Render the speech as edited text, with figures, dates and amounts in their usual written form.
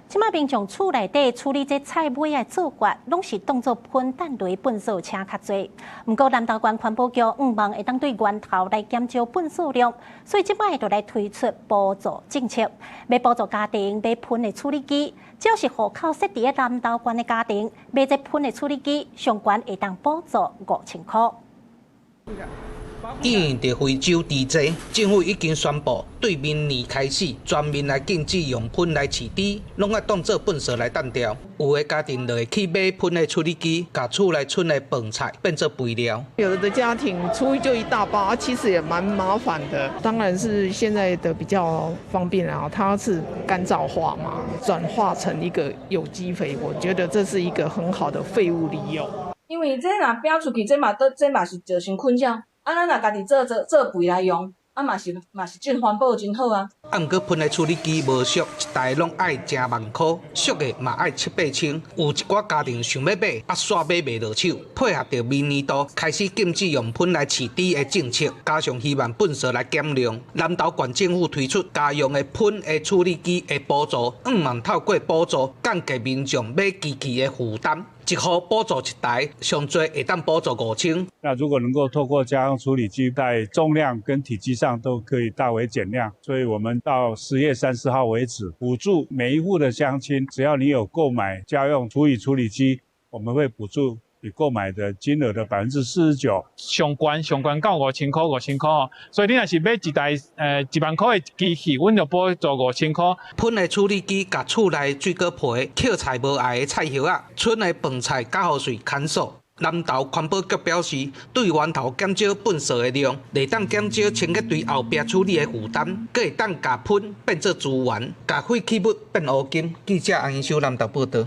這擺民眾厝內底處理這菜尾的做法，攏是當做噴氮雷糞埽車較濟。毋過南投縣環保局向望會當對源頭來減少糞埽量，所以這擺就來推出補助政策，欲補助家庭買噴的處理機，只要是戶口設佇南投縣的家庭買這噴的處理機，上懸會當補助5000箍。因應著非洲豬災，政府已經宣布對明年開始全面來禁止用噴來飼豬，攏愛當做糞埽來擲掉。有的家庭就會去買噴的處理機，共厝內賰的飯菜變做肥料。有的家庭廚餘就一大包，其實也蠻麻煩的。當然是現在的比較方便啊，它是乾燥化嘛，轉化成一個有機肥，我覺得這是一個很好的廢物利用。因為這若摒出去，這嘛都這嘛是造成困擾。啊，咱若家己做做做肥來用，啊嘛是嘛是真環保真好啊。啊，毋過噴的處理機無俗，一台攏愛成萬箍，俗的嘛愛七八千。有一寡家庭想欲買，啊，煞買袂落手。配合著明年度開始禁止用噴來飼豬的政策，加上希望糞埽來減量，南投縣政府推出家用的噴的處理機的補助，向望透過補助降低民眾買機器的負擔。一戶補助一台，上濟會當補助5000。那如果能夠透過家用處理機，在重量跟體積上都可以大為減量，所以我們到10月30號為止，補助每一戶的鄉親，只要你有購買家用廚餘處理機，我們會補助你購買的金額的49%。上懸上懸到五千箍，五千箍哦。所以你若是買一台1萬箍的機器，阮就補助五千箍。噴的處理機共厝內水果皮、抾菜無愛的菜葉仔、賰的飯菜攪予碎牽索。南投環保局表示，對源頭減少糞埽的量，會當減少清潔隊後壁處理的負擔，閣會當共噴變做資源，共廢棄物變烏金。記者安英修南投報導。